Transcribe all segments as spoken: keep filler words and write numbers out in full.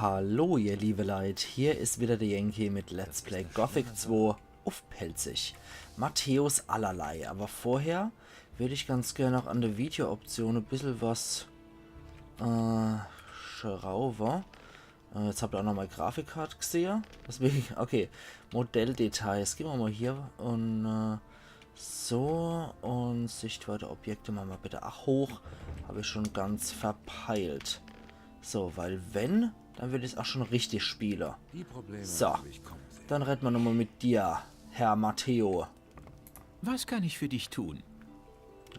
Hallo, ihr liebe Leit, hier is wieder der Yankee mit Let's Play Gothic zwei uff Pälzisch. Matthäus allerlei, aber vorher würd ich ganz gern noch an der Videooption e bissel was, äh, schrauwe. Äh, jetzt habt ihr auch noch mal Grafikkart gesehe. Deswegen, okay. Modelldetails. Gehen wir mal hier und, äh, so. Und Sichtweite Objekte machen wir bitte auch hoch. Hab ich schon ganz verpeilt. So, weil wenn, dann will ich's auch schon richtig spiele. Die Probleme So, auf mich kommen sehen. Dann reden wir nochmal mit dir, Herr Matteo. Was kann ich für dich tun?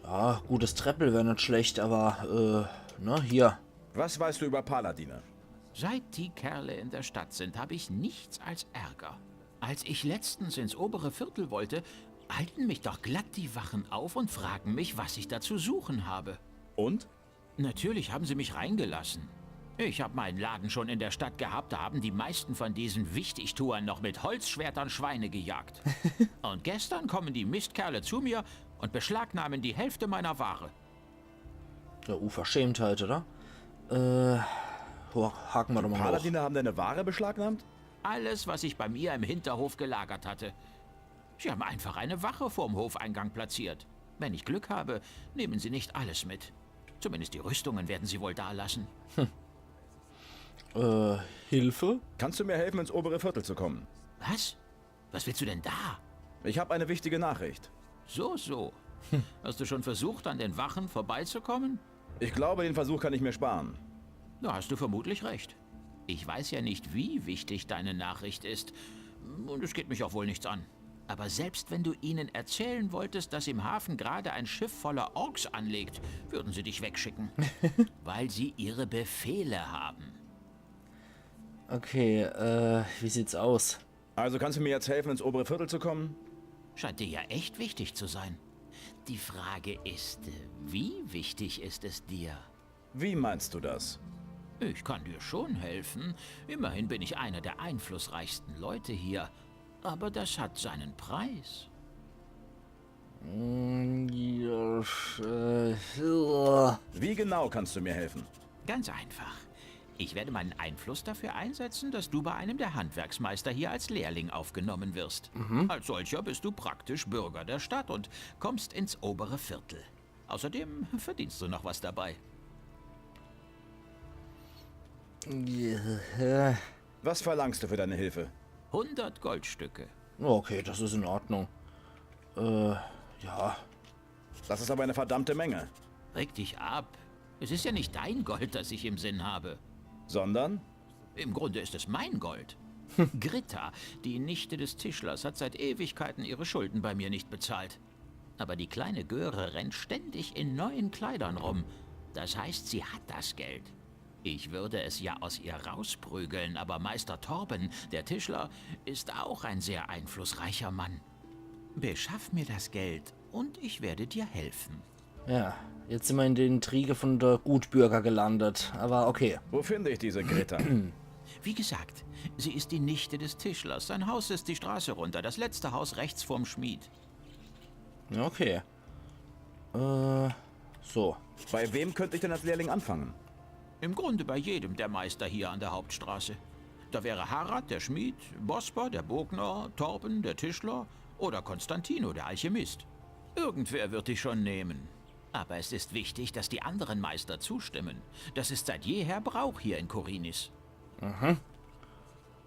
Ja, gutes Treppel wär net schlecht, aber, äh, ne, hier. Was weißt du über Paladine? Seit die Kerle in der Stadt sind, habe ich nichts als Ärger. Als ich letztens ins obere Viertel wollte, halten mich doch glatt die Wachen auf und fragen mich, was ich da zu suchen habe. Und? Natürlich haben sie mich reingelassen. Ich habe meinen Laden schon in der Stadt gehabt, da haben die meisten von diesen Wichtigtuern noch mit Holzschwertern Schweine gejagt. Und gestern kommen die Mistkerle zu mir und beschlagnahmen die Hälfte meiner Ware. Ja, Unverschämtheit, oder? Äh, ho- haken wir doch mal hoch. Paladine haben deine Ware beschlagnahmt? Alles, was ich bei mir im Hinterhof gelagert hatte. Sie haben einfach eine Wache vorm Hofeingang platziert. Wenn ich Glück habe, nehmen sie nicht alles mit. Zumindest die Rüstungen werden sie wohl dalassen. Äh, Hilfe? Kannst du mir helfen, ins obere Viertel zu kommen? Was? Was willst du denn da? Ich habe eine wichtige Nachricht. So, so. Hast du schon versucht, an den Wachen vorbeizukommen? Ich glaube, den Versuch kann ich mir sparen. Da hast du vermutlich recht. Ich weiß ja nicht, wie wichtig deine Nachricht ist. Und es geht mich auch wohl nichts an. Aber selbst wenn du ihnen erzählen wolltest, dass im Hafen gerade ein Schiff voller Orks anlegt, würden sie dich wegschicken. Weil sie ihre Befehle haben. Okay, äh, wie sieht's aus? Also kannst du mir jetzt helfen, ins obere Viertel zu kommen? Scheint dir ja echt wichtig zu sein. Die Frage ist, äh, wie wichtig ist es dir? Wie meinst du das? Ich kann dir schon helfen. Immerhin bin ich einer der einflussreichsten Leute hier. Aber das hat seinen Preis. Mm, ja, äh, ja. Wie genau kannst du mir helfen? Ganz einfach. Ich werde meinen Einfluss dafür einsetzen, dass du bei einem der Handwerksmeister hier als Lehrling aufgenommen wirst. Mhm. Als solcher bist du praktisch Bürger der Stadt und kommst ins obere Viertel. Außerdem verdienst du noch was dabei. Ja. Was verlangst du für deine Hilfe? Hundert Goldstücke. Okay, das ist in Ordnung. Äh, ja. Das ist aber eine verdammte Menge. Reg dich ab. Es ist ja nicht dein Gold, das ich im Sinn habe. Sondern? Im Grunde ist es mein Gold. Gritta, die Nichte des Tischlers, hat seit Ewigkeiten ihre Schulden bei mir nicht bezahlt. Aber die kleine Göre rennt ständig in neuen Kleidern rum. Das heißt, sie hat das Geld. Ich würde es ja aus ihr rausprügeln, aber Meister Torben, der Tischler, ist auch ein sehr einflussreicher Mann. Beschaff mir das Geld und ich werde dir helfen. Ja, jetzt sind wir in der Intrige von der Gutbürger gelandet, aber okay. Wo finde ich diese Gritta? Wie gesagt, sie ist die Nichte des Tischlers. Sein Haus ist die Straße runter, das letzte Haus rechts vorm Schmied. Okay. Äh, so. Bei wem könnte ich denn als Lehrling anfangen? Im Grunde bei jedem der Meister hier an der Hauptstraße. Da wäre Harad, der Schmied, Bosper, der Bogner, Torben, der Tischler oder Konstantino, der Alchemist. Irgendwer wird dich schon nehmen. Aber es ist wichtig, dass die anderen Meister zustimmen. Das ist seit jeher Brauch hier in Khorinis. Mhm.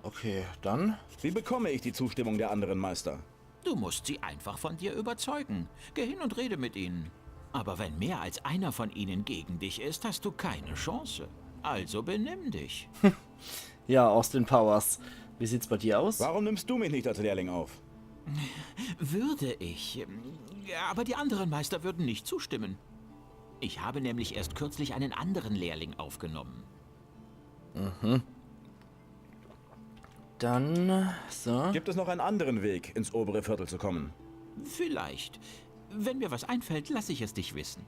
Okay, dann. Wie bekomme ich die Zustimmung der anderen Meister? Du musst sie einfach von dir überzeugen. Geh hin und rede mit ihnen. Aber wenn mehr als einer von ihnen gegen dich ist, hast du keine Chance. Also benimm dich. Ja, Austin Powers. Wie sieht's bei dir aus? Warum nimmst du mich nicht als Lehrling auf? Würde ich. Aber die anderen Meister würden nicht zustimmen. Ich habe nämlich erst kürzlich einen anderen Lehrling aufgenommen. Mhm. Dann, so. Gibt es noch einen anderen Weg, ins obere Viertel zu kommen? Vielleicht. Wenn mir was einfällt, lasse ich es dich wissen.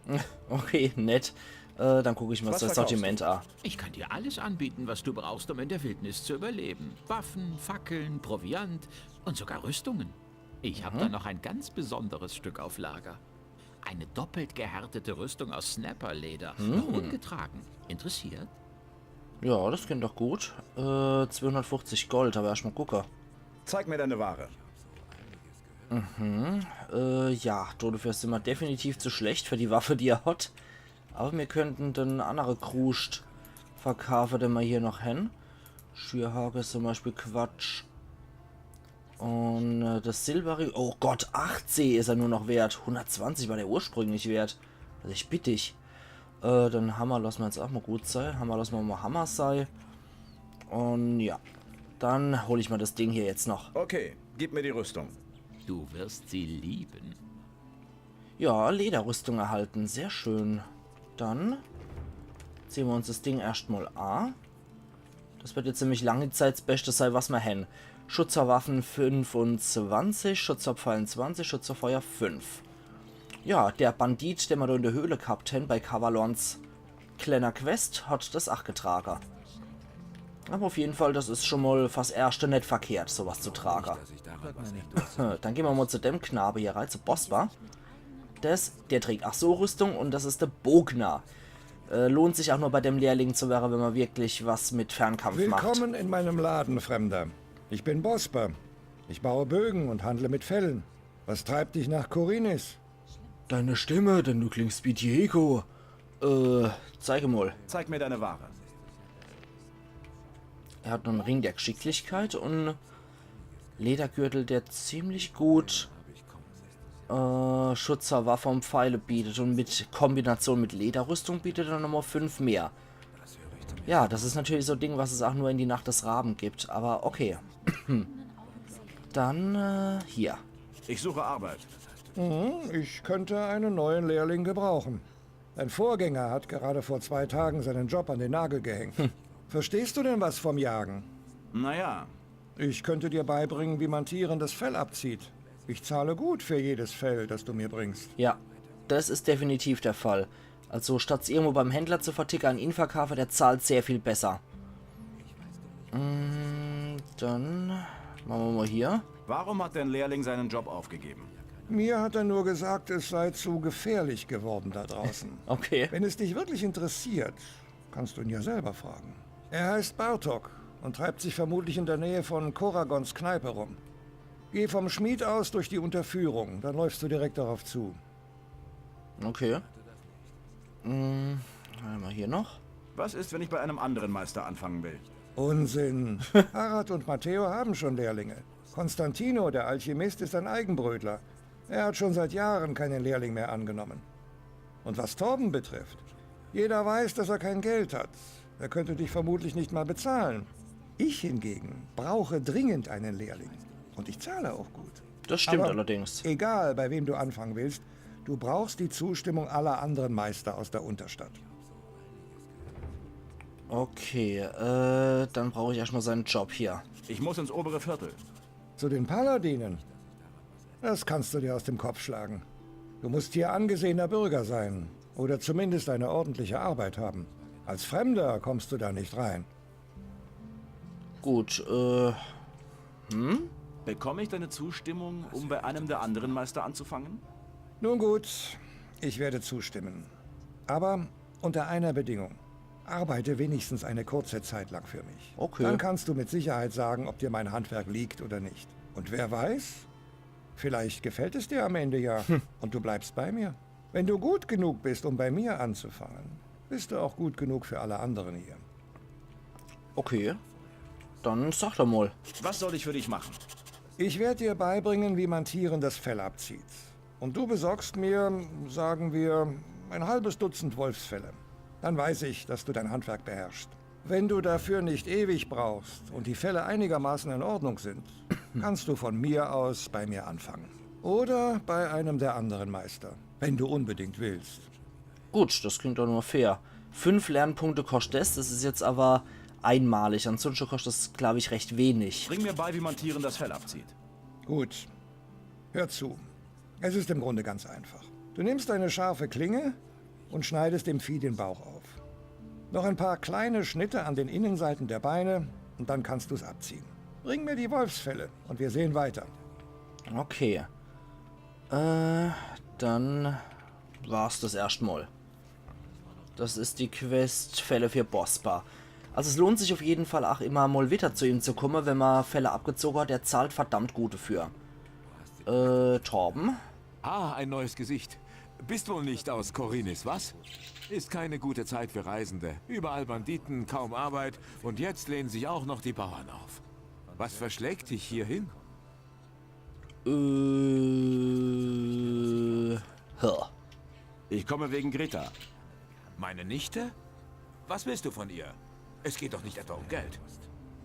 Okay, nett. Äh, dann gucke ich mir das Sortiment an. Was verkaufst du? Ich kann dir alles anbieten, was du brauchst, um in der Wildnis zu überleben. Waffen, Fackeln, Proviant und sogar Rüstungen. Ich habe da noch ein ganz besonderes Stück auf Lager. Eine doppelt gehärtete Rüstung aus Snapperleder. Hm. Noch ungetragen. Interessiert? Ja, das klingt doch gut. Äh, zweihundertfünfzig Gold, awwer erscht mol gucke. Zeig mir deine Ware. Äh, ja, dodefür sin mer definitiv zu schlecht für die Waffe, die er hat. Awwer mir könnten den annere Kruscht verkaafe, den mer hier noch hen. Schürhake is zum Beispiel Quatsch. Un äh, das Silberring, oh Gott, achtzeh is er nur noch wert. Hundertzwanzig war der ursprünglich wert. Also ich bitt dich. Äh, den Hammer losse mer jetzt ach mol gut sei. Hammer losse mer mol Hammer sei. Un ja, dann hol ich mol das Ding hier jetzt noch. Okay, gib mir die Rüstung. Du wirst sie lieben. Ja, Lederrüstung erhalten, sehr schön. Dann ziehe mer uns das Ding erscht mol a. Das wird jetzt ziemlich lange Zeit das Beste sei, was mer hen. Schutz vor Waffen fünfundzwanzig, Schutz vor Pfeilen zwanzig, Schutz vor Feuer fünf. Ja, der Bandit, den mer do in der Höhle gehabt hen bei Cavalorns klenner Quest, hat das ach getrage. Awwer auf jeden Fall, das is schon mol fürs Erschte net verkehrt, sowas zu trage. Dann gehn mer mol zu dem Knabe hier rei, zu Bosper. Das, der trägt ach so Rüstung un das is der Bogner. Äh, lohnt sich ach nur bei dem Lehrling zu werre, wenn mer wirklich was mit Fernkampf macht. Willkommen in meinem Laden, Fremder. Ich bin Bosper. Ich baue Bögen und handle mit Fellen. Was treibt dich nach Khorinis? Deine Stimme, denn du klingst wie Diego. Äh, zeig mol. Zeig mir deine Ware. Er hat noch en Ring der Geschicklichkeit un Ledergürtel, der ziemlich gut äh, Schutz vor Waffe un Pfeile bietet un mit Kombination mit Lederrüstung bietet er nochmol fünf mehr. Ja, das is natürlich so e Ding, was es ach nur in die Nacht des Raben gibt, awwer okay. Dann äh, hier. Ich suche Arbeit. Ich könnte einen neuen Lehrling gebrauchen. Dein Vorgänger hat gerade vor zwei Tagen seinen Job an den Nagel gehängt. Verstehst du denn was vom Jagen? Naja, Ich könnte dir beibringen, wie man Tieren das Fell abzieht. Ich zahle gut für jedes Fell, das du mir bringst. Ja, das is definitiv der Fall. Also statt irgendwo beim Händler zu verticke, an ihn verkaafe, der zahlt sehr viel besser. Mm, dann mache mer mol hier. Warum hat dein Lehrling seinen Job aufgegeben? Mir hat er nur gesagt, es sei zu gefährlich geworden da draußen. Okay. Wenn es dich wirklich interessiert, kannst du ihn ja selber fragen. Er heißt Bartok und treibt sich vermutlich in der Nähe von Koragons Kneipe rum. Geh vom Schmied aus durch die Unterführung, dann läufst du direkt darauf zu. Okay. Mm, einmal hier noch. Was ist, wenn ich bei einem anderen Meister anfangen will? Unsinn. Harad und Matteo haben schon Lehrlinge. Konstantino, der Alchemist, ist ein Eigenbrötler. Er hat schon seit Jahren keinen Lehrling mehr angenommen. Und was Torben betrifft, jeder weiß, dass er kein Geld hat. Er könnte dich vermutlich nicht mal bezahlen. Ich hingegen brauche dringend einen Lehrling. Und ich zahle auch gut. Das stimmt Aber allerdings. Egal, bei wem du anfangen willst, du brauchst die Zustimmung aller anderen Meister aus der Unterstadt. Okay, äh, dann brauch ich erscht mol seinen Job hier. Ich muss ins obere Viertel. Zu den Paladinen? Das kannst du dir aus dem Kopf schlagen. Du musst hier angesehener Bürger sein oder zumindest eine ordentliche Arbeit haben. Als Fremder kommst du da nicht rein. Gut, äh, Bekomme ich deine Zustimmung, um bei einem der anderen Meister anzufangen? Nun gut, ich werde zustimmen. Aber unter einer Bedingung. Arbeite wenigstens eine kurze Zeit lang für mich. Okay. Dann kannst du mit Sicherheit sagen, ob dir mein Handwerk liegt oder nicht. Und wer weiß, vielleicht gefällt es dir am Ende ja und du bleibst bei mir. Wenn du gut genug bist, um bei mir anzufangen, bist du auch gut genug für alle anderen hier. Okay. Dann sag doch mol. Was soll ich für dich machen? Ich werde dir beibringen, wie man Tieren das Fell abzieht. Und du besorgst mir, sagen wir, ein halbes Dutzend Wolfsfelle. Dann weiß ich, dass du dein Handwerk beherrschst. Wenn du dafür nicht ewig brauchst und die Felle einigermaßen in Ordnung sind, kannst du von mir aus bei mir anfangen. Oder bei einem der anderen Meister, wenn du unbedingt willst. Gut, das klingt doch nur fair. Fünf Lernpunkte koscht das, das is jetzt aber einmalig. Ansonsten koscht das, glaub ich, recht wenig. Bring mir bei, wie man Tieren das Fell abzieht. Gut. Hör zu. Es ist im Grunde ganz einfach. Du nimmst eine scharfe Klinge und schneidest dem Vieh den Bauch auf. Noch ein paar kleine Schnitte an den Innenseiten der Beine und dann kannst du's abziehen. Bring mir die Wolfsfelle und wir sehen weiter. Okay. Äh, dann war's das erscht mol. Das is die Quest Felle für Bosper. Also es lohnt sich auf jeden Fall auch immer mal wieder zu ihm zu kommen, wenn man Fälle abgezogen hat. Er zahlt verdammt gut dafür. Äh, Torben? Ah, ein neues Gesicht. Bist wohl nicht aus Khorinis, was? Ist keine gute Zeit für Reisende. Überall Banditen, kaum Arbeit und jetzt lehnen sich auch noch die Bauern auf. Was verschlägt dich hierhin? Äh, ha. Ich komme wegen Gritta. Meine Nichte? Was willst du von ihr? Es geht doch nicht etwa um Geld.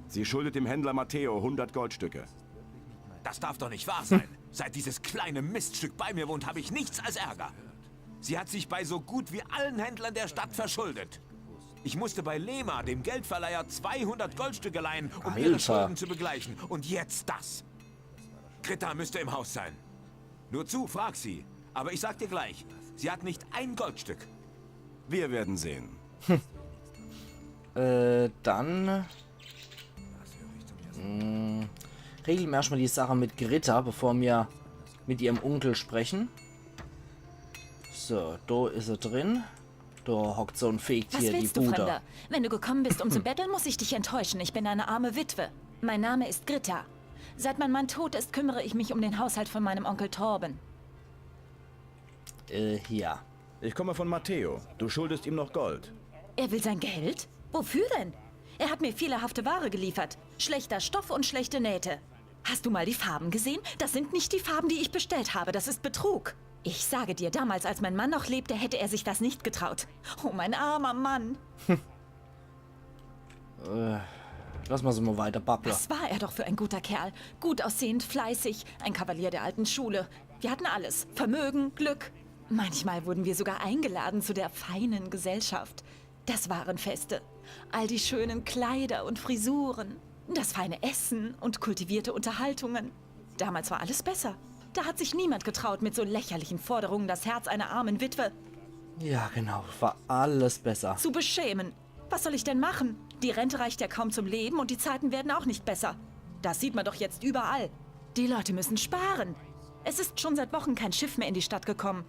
Sie schuldet dem Händler Matteo hundert Goldstücke. Das darf doch nicht wahr sein. Seit dieses kleine Miststück bei mir wohnt, habe ich nichts als Ärger. Sie hat sich bei so gut wie allen Händlern der Stadt verschuldet. Ich musste bei Lema, dem Geldverleiher, zweihundert Goldstücke leihen, um ihre Alter. Schulden zu begleichen. Und jetzt das. Gritta müsste im Haus sein. Nur zu, frag sie. Aber ich sag dir gleich, sie hat nicht ein Goldstück. Wir werden sehen. Äh, dann. Mh, regle mer erschmal die Sache mit Gritta, bevor mer mit ihrem Onkel sprechen. So, do is er drin. Do hockt so en Fake Was hier, die willst du, Bude. Fremder? Wenn du gekommen bist, um zu betteln, muss ich dich enttäuschen. Ich bin eine arme Witwe. Mein Name ist Gritta. Seit mein Mann tot ist, kümmere ich mich um den Haushalt von meinem Onkel Torben. Äh, ja. Ich komme von Matteo. Du schuldest ihm noch Gold. Er will sein Geld? Wofür denn? Er hat mir fehlerhafte Ware geliefert. Schlechter Stoff und schlechte Nähte. Hast du mal die Farben gesehen? Das sind nicht die Farben, die ich bestellt habe. Das ist Betrug. Ich sage dir, damals, als mein Mann noch lebte, hätte er sich das nicht getraut. Oh, mein armer Mann. Lass mer so mal weiter babble. Was war er doch für ein guter Kerl. Gut aussehend, fleißig, ein Kavalier der alten Schule. Wir hatten alles. Vermögen, Glück. Manchmal wurden wir sogar eingeladen zu der feinen Gesellschaft. Das waren Feste. All die schönen Kleider und Frisuren. Das feine Essen und kultivierte Unterhaltungen. Damals war alles besser. Da hat sich niemand getraut, mit so lächerlichen Forderungen das Herz einer armen Witwe Ja, genau. War alles besser. zu beschämen. Was soll ich denn machen? Die Rente reicht ja kaum zum Leben und die Zeiten werden auch nicht besser. Das sieht man doch jetzt überall. Die Leute müssen sparen. Es ist schon seit Wochen kein Schiff mehr in die Stadt gekommen.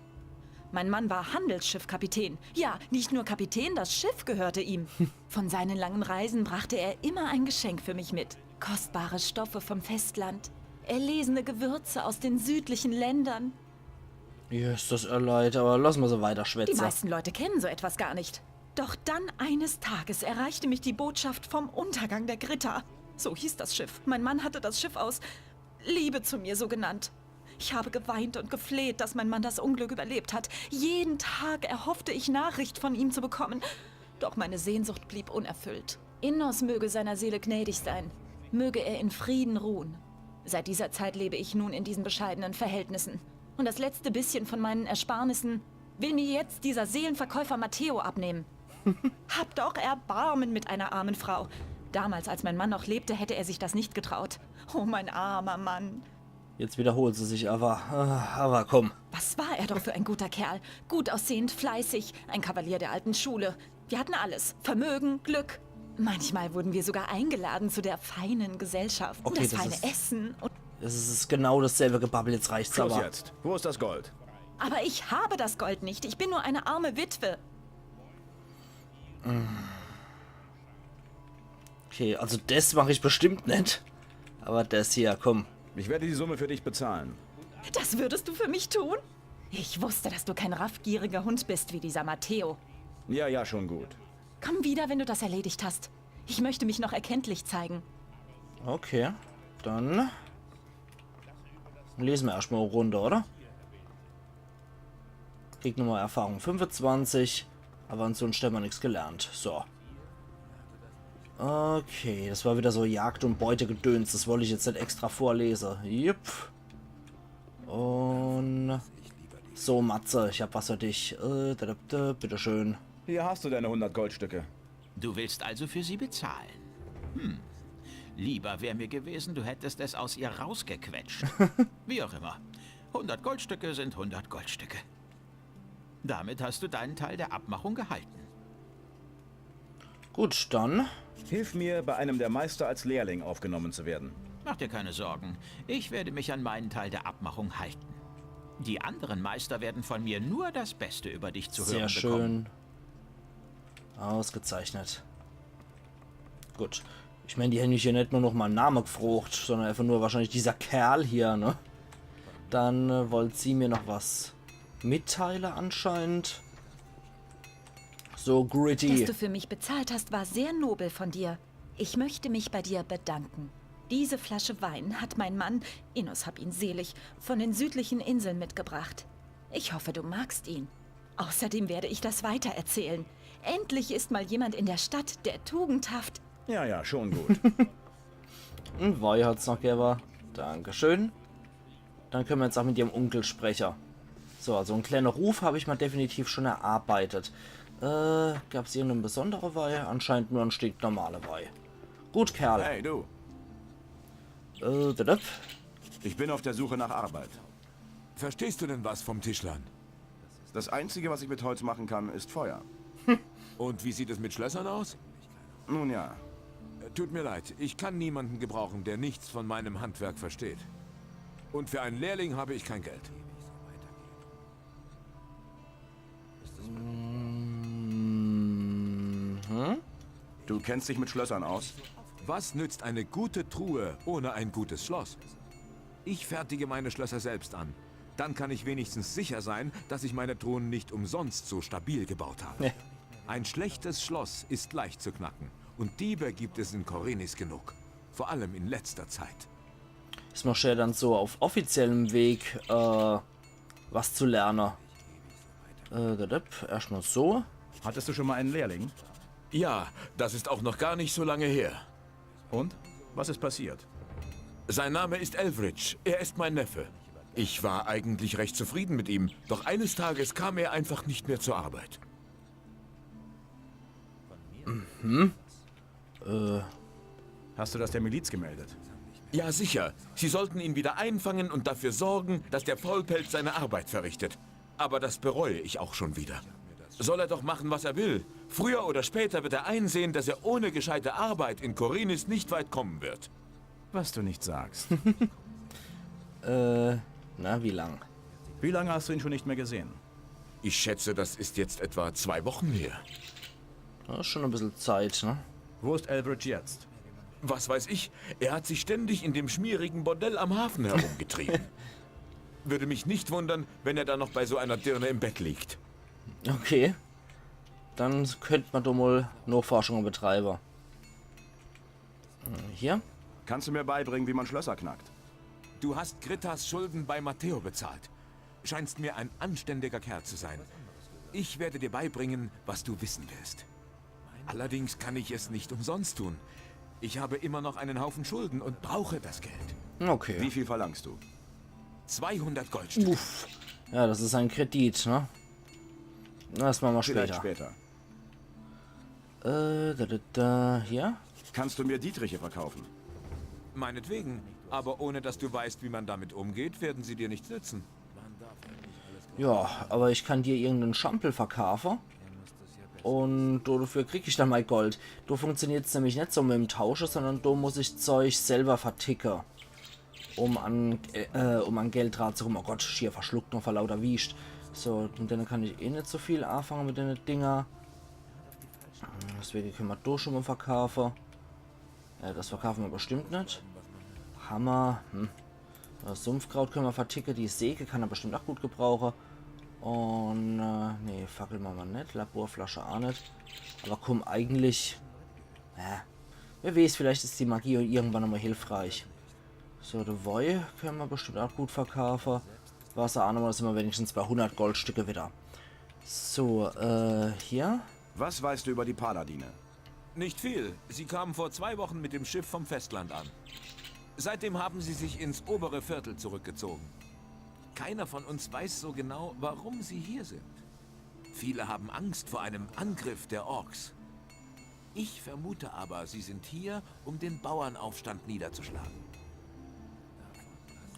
Mein Mann war Handelsschiffkapitän. Ja, nicht nur Kapitän, das Schiff gehörte ihm. Von seinen langen Reisen brachte er immer ein Geschenk für mich mit. Kostbare Stoffe vom Festland, erlesene Gewürze aus den südlichen Ländern. Jesses, ehr Leit, aber lass mer so weiter Die schwätze. Meisten Leute kennen so etwas gar nicht. Doch dann eines Tages erreichte mich die Botschaft vom Untergang der Gritta. So hieß das Schiff. Mein Mann hatte das Schiff aus Liebe zu mir so genannt. Ich habe geweint und gefleht, dass mein Mann das Unglück überlebt hat. Jeden Tag erhoffte ich, Nachricht von ihm zu bekommen. Doch meine Sehnsucht blieb unerfüllt. Innos möge seiner Seele gnädig sein. Möge er in Frieden ruhen. Seit dieser Zeit lebe ich nun in diesen bescheidenen Verhältnissen. Und das letzte bisschen von meinen Ersparnissen will mir jetzt dieser Seelenverkäufer Matteo abnehmen. Hab doch Erbarmen mit einer armen Frau. Damals, als mein Mann noch lebte, hätte er sich das nicht getraut. Oh, mein armer Mann. Jetzt wiederholt se sich aber. Äh, aber komm. Was war er doch für ein guter Kerl. Gut aussehend, fleißig, ein Kavalier der alten Schule. Wir hatten alles. Vermögen, Glück. Manchmal wurden wir sogar eingeladen zu der feinen Gesellschaft. Okay, das das feine ist- Essen und... Es ist genau dasselbe Gebabbel, jetzt reicht's Schluss aber. Jetzt. Wo ist das Gold? Aber ich habe das Gold nicht. Ich bin nur eine arme Witwe. Okay, also das mach ich bestimmt net. Aber das hier, komm. Ich werde die Summe für dich bezahlen. Das würdest du für mich tun? Ich wusste, dass du kein raffgieriger Hund bist wie dieser Matteo. Ja, ja, schon gut. Komm wieder, wenn du das erledigt hast. Ich möchte mich noch erkenntlich zeigen. Okay, dann lese mer erschmal e Runde, oder? Krieg nochmal Erfahrung fünfundzwanzig, aber ansonsten hämmer nix gelernt. So. Okay, das war wieder so Jagd- und Beutegedöns. Das wollt ich jetzt net extra vorlese. Jupp. Und so, Matze, ich hab was für dich. Äh, da, da, da, bitteschön. Hier hast du deine hundert Goldstücke. Du willst also für sie bezahlen? Hm. Lieber wäre mir gewesen, du hättest es aus ihr rausgequetscht. Wie auch immer. Hundert Goldstücke sind hundert Goldstücke. Damit hast du deinen Teil der Abmachung gehalten. Gut, dann. Hilf mir, bei einem der Meister als Lehrling aufgenommen zu werden. Mach dir keine Sorgen. Ich werde mich an meinen Teil der Abmachung halten. Die anderen Meister werden von mir nur das Beste über dich zu Sehr hören bekommen. Schön. Ausgezeichnet. Gut. Ich mein, die hän mich jo net nur noch mei Name gefrocht, sondern einfach nur wahrscheinlich dieser Kerl hier, ne? Dann äh, wollt sie mir noch was mitteile anscheinend. So, Gritty. Dass du für mich bezahlt hast, war sehr nobel von dir. Ich möchte mich bei dir bedanken. Diese Flasche Wein hat mein Mann, Innos hab ihn selig, von den südlichen Inseln mitgebracht. Ich hoffe, du magst ihn. Außerdem werde ich das weitererzählen. Endlich ist mal jemand in der Stadt, der tugendhaft. Ja, ja, schon gut. En Woi hat's noch gewwe. Dankeschön. Dann könne mer jetzt ach mit ihrem Unkel spreche. So, also en kleine Ruf hab ich ma definitiv schon erarbeitet. Äh, gab's irgenden besondere Woi? Anscheinend nur en stinknormale Woi. Gut, Kerl. Hey, du. Äh, dadap. Ich bin auf der Suche nach Arbeit. Verstehst du denn was vom Tischlern? Das Einzige, was ich mit Holz machen kann, ist Feuer. Und wie sieht es mit Schlössern aus? Nun ja, Tut mir leid, ich kann niemanden gebrauchen, der nichts von meinem Handwerk versteht. Und für einen Lehrling habe ich kein Geld. Mhm. Du kennst dich mit Schlössern aus? Was nützt eine gute Truhe ohne ein gutes Schloss? Ich fertige meine Schlösser selbst an. Dann kann ich wenigstens sicher sein, dass ich meine Truhen nicht umsonst so stabil gebaut habe. Ein schlechtes Schloss ist leicht zu knacken. Und Diebe gibt es in Khorinis genug. Vor allem in letzter Zeit. Is mer schwer dann so auf offiziellem Weg äh, was zu lerne. Äh, dadap. Erstmal so. Hattest du schon mal einen Lehrling? Ja, das ist auch noch gar nicht so lange her. Und? Was ist passiert? Sein Name ist Elvridge. Er ist mein Neffe. Ich war eigentlich recht zufrieden mit ihm, doch eines Tages kam er einfach nicht mehr zur Arbeit. Äh, Hast du das der Miliz gemeldet? Ja, sicher. Sie sollten ihn wieder einfangen und dafür sorgen, dass der Faulpelz seine Arbeit verrichtet. Aber das bereue ich auch schon wieder. Soll er doch machen, was er will. Früher oder später wird er einsehen, dass er ohne gescheite Arbeit in Khorinis nicht weit kommen wird. Was du nicht sagst. Äh, na, wie lang? Wie lange hast du ihn schon nicht mehr gesehen? Ich schätze, das ist jetzt etwa zwei Wochen her. Das is schon e bissel Zeit, ne? Wo ist Elvridge jetzt? Was weiß ich, er hat sich ständig in dem schmierigen Bordell am Hafen herumgetrieben. Würde mich nicht wundern, wenn er dann noch bei so einer Dirne im Bett liegt. Okay. Dann könnt mer doch mal Nachforschunge betreibe. Äh, hier. Kannst du mir beibringen, wie man Schlösser knackt? Du hast Grittas Schulden bei Matteo bezahlt. Scheinst mir ein anständiger Kerl zu sein. Ich werde dir beibringen, was du wissen willst. Allerdings kann ich es nicht umsonst tun. Ich habe immer noch einen Haufen Schulden und brauche das Geld. Okay. Wie viel verlangst du? Zweihundert Goldstücke. Uff. Ja, das is ein Kredit, ne? Das mache mer Vielleicht später. Später. Äh, da, da, da, hier. Kannst du mir Dietriche verkaufen? Meinetwegen. Aber ohne dass du weißt, wie man damit umgeht, werden sie dir nichts nützen. Ja, aber ich kann dir irgenden Schampel verkaufe. Und dafür krieg ich dann mei Gold. Do funktioniert's nämlich net so mit'm Tausche, sondern do muss ich Zeug selber verticke. Um an, äh, um an Geld dran zu komme. Oh Gott, schier verschluckt noch vor lauter Wiescht. So, mit denne kann ich eh net so viel anfange mit denne Dinger. Deswege könne mer do schon mal verkaufe. Ja, das verkaufe mer bestimmt net. Hammer, hm. Das Sumpfkraut könne mer verticke, die Säge kann er bestimmt auch gut gebrauche. Und, äh, nee, Fackel mache mer net, Laborflasche auch net. Aber komm, eigentlich, ja, wer weiß, vielleicht is die Magie irgendwann nochmal hilfreich. So, de Woi könne mer bestimmt auch gut verkaufe. Wasser auch nochmal, do sin mer wenigstens bei hundert Goldstücke wieder. So, äh, hier. Was weißt du über die Paladine? Nicht viel. Sie kamen vor zwei Wochen mit dem Schiff vom Festland an. Seitdem haben sie sich ins obere Viertel zurückgezogen. Keiner von uns weiß so genau, warum sie hier sind. Viele haben Angst vor einem Angriff der Orks. Ich vermute aber, sie sind hier, um den Bauernaufstand niederzuschlagen.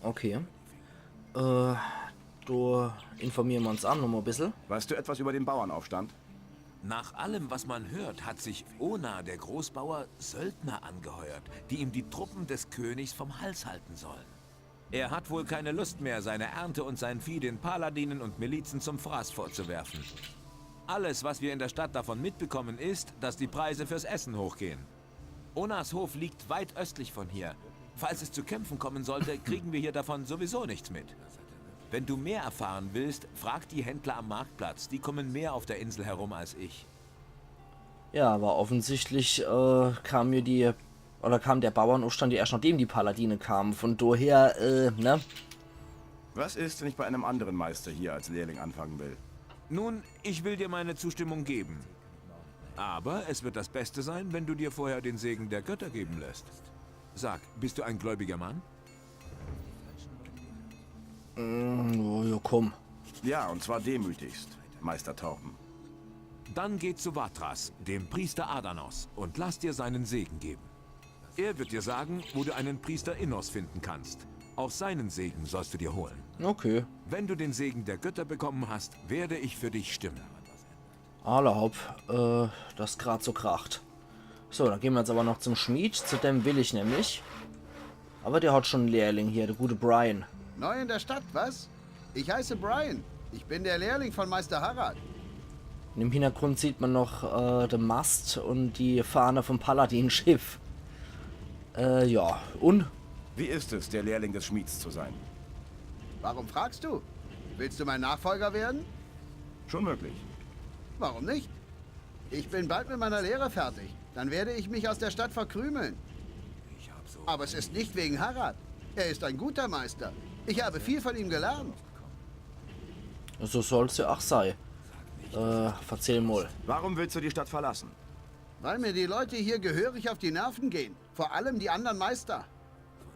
Okay. Äh, do informiere mer uns auch nochmal e bissel. Weißt du etwas über den Bauernaufstand? Nach allem, was man hört, hat sich Ona, der Großbauer, Söldner angeheuert, die ihm die Truppen des Königs vom Hals halten sollen. Er hat wohl keine Lust mehr, seine Ernte und sein Vieh den Paladinen und Milizen zum Fraß vorzuwerfen. Alles, was wir in der Stadt davon mitbekommen, ist, dass die Preise fürs Essen hochgehen. Onas Hof liegt weit östlich von hier. Falls es zu Kämpfen kommen sollte, kriegen wir hier davon sowieso nichts mit. Wenn du mehr erfahren willst, frag die Händler am Marktplatz. Die kommen mehr auf der Insel herum als ich. Ja, aber offensichtlich äh, kam mir die, oder kam der Bauernaufstand ja erst nachdem die Paladine kamen. Von daher, äh, ne? Was ist, wenn ich bei einem anderen Meister hier als Lehrling anfangen will? Nun, ich will dir meine Zustimmung geben. Aber es wird das Beste sein, wenn du dir vorher den Segen der Götter geben lässt. Sag, bist du ein gläubiger Mann? Mm, oh, ja, komm. Ja, und zwar demütigst, Meister Torben. Dann geh zu Vatras, dem Priester Adanos, und lass dir seinen Segen geben. Er wird dir sagen, wo du einen Priester Innos finden kannst. Auch seinen Segen sollst du dir holen. Okay. Wenn du den Segen der Götter bekommen hast, werde ich für dich stimmen. Alla hopp, äh, das grad so kracht. So, dann gehen wir jetzt aber noch zum Schmied, zu dem will ich nämlich. Aber der hat schon einen Lehrling hier, der gute Brian. Neu in der Stadt, was? Ich heiße Brian. Ich bin der Lehrling von Meister Harad. Und im Hintergrund sieht man noch äh, den Mast und die Fahne vom Paladin-Schiff. Äh, ja, und? Wie ist es, der Lehrling des Schmieds zu sein? Warum fragst du? Willst du mein Nachfolger werden? Schon möglich. Warum nicht? Ich bin bald mit meiner Lehre fertig. Dann werde ich mich aus der Stadt verkrümeln. Aber es ist nicht wegen Harad. Er ist ein guter Meister. Ich habe viel von ihm gelernt. So soll's ja auch sei. Äh, verzähl mal. Warum willst du die Stadt verlassen? Weil mir die Leute hier gehörig auf die Nerven gehen. Vor allem die anderen Meister.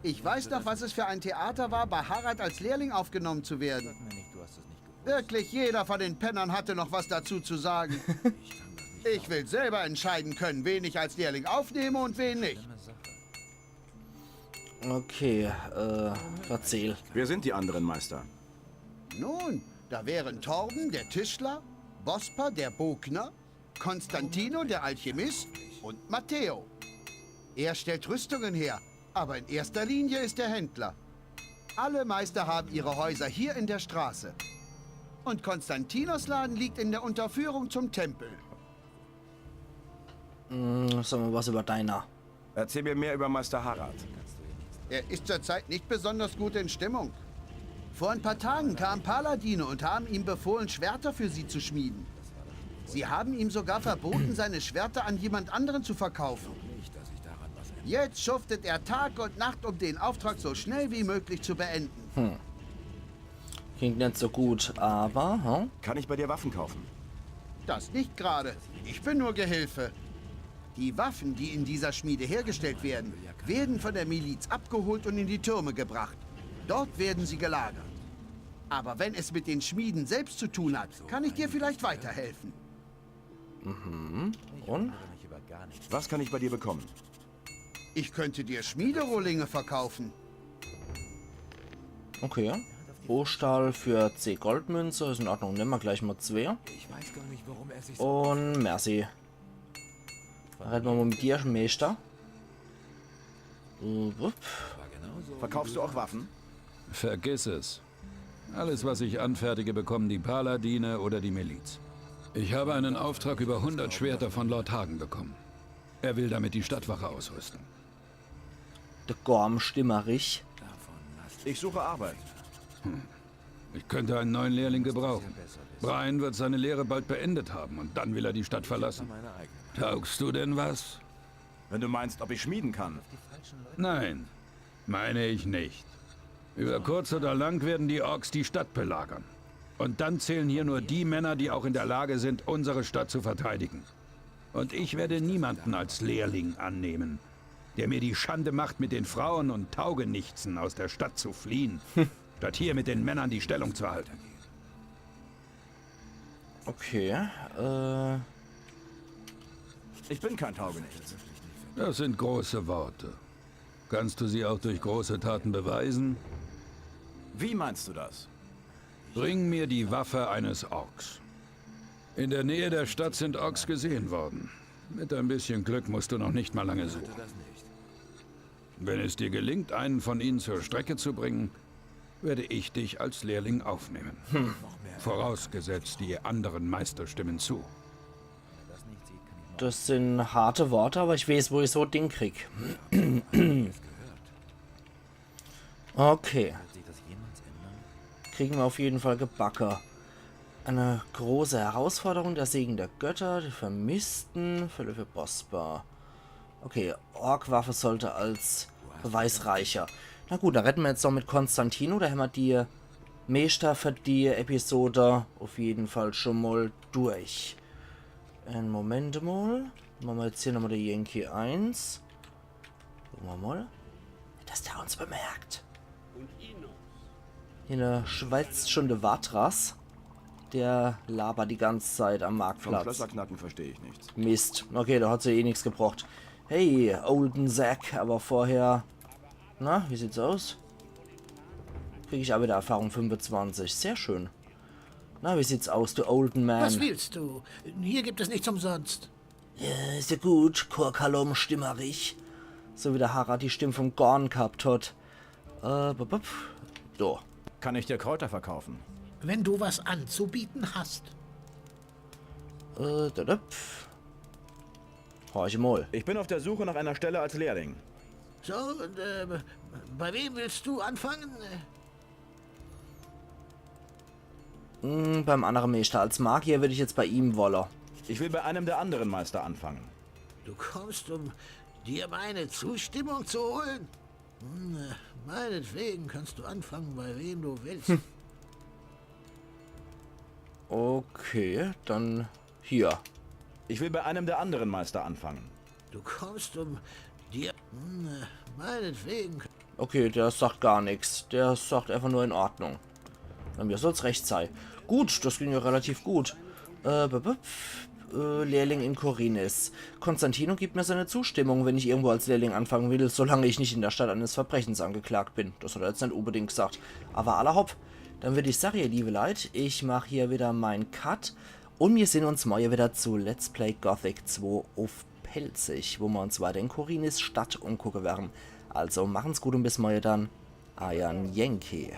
Ich weiß noch, was es für ein Theater war, bei Harad als Lehrling aufgenommen zu werden. Wirklich jeder von den Pennern hatte noch was dazu zu sagen. Ich will selber entscheiden können, wen ich als Lehrling aufnehme und wen nicht. Okay, äh, verzähl. Wer sind die anderen Meister? Nun, da wären Torben, der Tischler, Bosper, der Bogner, Konstantino, der Alchemist, und Matteo. Er stellt Rüstungen her, aber in erster Linie ist er Händler. Alle Meister haben ihre Häuser hier in der Straße. Und Konstantinos Laden liegt in der Unterführung zum Tempel. Hm, sag mal was über deiner. Erzähl mir mehr über Meister Harad. Er ist zurzeit nicht besonders gut in Stimmung. Vor ein paar Tagen kamen Paladine und haben ihm befohlen, Schwerter für sie zu schmieden. Sie haben ihm sogar verboten, seine Schwerter an jemand anderen zu verkaufen. Jetzt schuftet er Tag und Nacht, um den Auftrag so schnell wie möglich zu beenden. Klingt nicht so gut, aber, hm? Kann ich bei dir Waffen kaufen? Das nicht gerade. Ich bin nur Gehilfe. Die Waffen, die in dieser Schmiede hergestellt werden, werden von der Miliz abgeholt und in die Türme gebracht. Dort werden sie gelagert. Aber wenn es mit den Schmieden selbst zu tun hat, kann ich dir vielleicht weiterhelfen. Und? Was kann ich bei dir bekommen? Ich könnte dir Schmiederohlinge verkaufen. Okay. Rohstahl für zehn Goldmünze, ist in Ordnung. Nehmen wir gleich mal zwei. Ich weiß gar nicht, warum er sich Und merci. Reden wir mal mit dir, Meister. Äh, wupp. Verkaufst du auch Waffen? Vergiss es. Alles, was ich anfertige, bekommen die Paladine oder die Miliz. Ich habe einen Auftrag über hundert Schwerter von Lord Hagen bekommen. Er will damit die Stadtwache ausrüsten. Der Gorm Stimmerich. Ich suche Arbeit. Ich könnte einen neuen Lehrling gebrauchen. Brian wird seine Lehre bald beendet haben und dann will er die Stadt verlassen. Taugst du denn was? Wenn du meinst, ob ich schmieden kann. Nein, meine ich nicht. Über kurz oder lang werden die Orks die Stadt belagern. Und dann zählen hier nur die Männer, die auch in der Lage sind, unsere Stadt zu verteidigen. Und ich werde niemanden als Lehrling annehmen, der mir die Schande macht, mit den Frauen und Taugenichtsen aus der Stadt zu fliehen, statt hier mit den Männern die Stellung zu halten. Okay, äh, Ich bin kein Taugenichts. Das sind große Worte. Kannst du sie auch durch große Taten beweisen? Wie meinst du das? Bring mir die Waffe eines Orks. In der Nähe der Stadt sind Orks gesehen worden. Mit ein bisschen Glück musst du noch nicht mal lange suchen. Wenn es dir gelingt, einen von ihnen zur Strecke zu bringen, werde ich dich als Lehrling aufnehmen. Vorausgesetzt, die anderen Meister stimmen zu. Das sin harte Worte, aber ich weeß, wo ich so e Ding krieg. Okay. Kriegen wir auf jeden Fall gebacke. Eine große Herausforderung, der Segen der Götter, die Vermissten, Philippe Bosper. Okay, Ork-Waffe sollte als Beweis reiche. Na gut, dann redde wir jetzt noch mit Konstantino, da hämmer die Meester für die Episode auf jeden Fall schon mal durch. En Moment mal. Mache wir jetzt hier nochmal die Yankee eins. Gucke wir mal. Nicht, dass der uns bemerkt. Hier schwätzt schon der Vatras. Der labert die ganze Zeit am Vom Marktplatz. Schlösserknacken verstehe ich nichts. Mist. Okay, da hat sie eh nichts gebracht. Hey, olden Sack, aber vorher. Na, wie sieht's aus? Krieg ich auch wieder Erfahrung fünfundzwanzig. Sehr schön. Na, wie sieht's aus, du olden Man? Was willst du? Hier gibt es nichts umsonst. Ja, is ja gut, Korkalom Stimmerich. So wie der Harad die Stimme vom Gorn gehabt hat. Äh, bup, bup. So. Kann ich dir Kräuter verkaufen? Wenn du was anzubieten hast. Äh, da, da. Horch mal. Ich bin auf der Suche nach einer Stelle als Lehrling. So, und äh, bei wem willst du anfangen? Hm, beim anderen Meister. Als Magier würde ich jetzt bei ihm wolle. Ich will bei einem der anderen Meister anfangen. Du kommst, um dir meine Zustimmung zu holen? Hm, äh, meinetwegen kannst du anfangen, bei wem du willst. Okay, dann hier. Ich will bei einem der anderen Meister anfangen. Du kommst, um dir... Hm, äh, meinetwegen. Okay, der sagt gar nichts. Der sagt einfach nur in Ordnung. Na, mir soll's recht sei. Gut, das ging ja relativ gut. Äh, bup, bup. Äh, Lehrling in Khorinis. Konstantino gibt mir seine Zustimmung, wenn ich irgendwo als Lehrling anfangen will, solange ich nicht in der Stadt eines Verbrechens angeklagt bin. Das hat er jetzt nicht unbedingt gesagt. Aber alla hopp, dann würd ich sagen, ihr liebe Leit, ich mach hier wieder mein Cut und wir sehen uns morgen wieder zu Let's Play Gothic zwei auf Pälzisch, wo wir uns weiter in Khorinis Stadt umgucken werden. Also machen's gut und bis morgen dann. Eiern Yankee.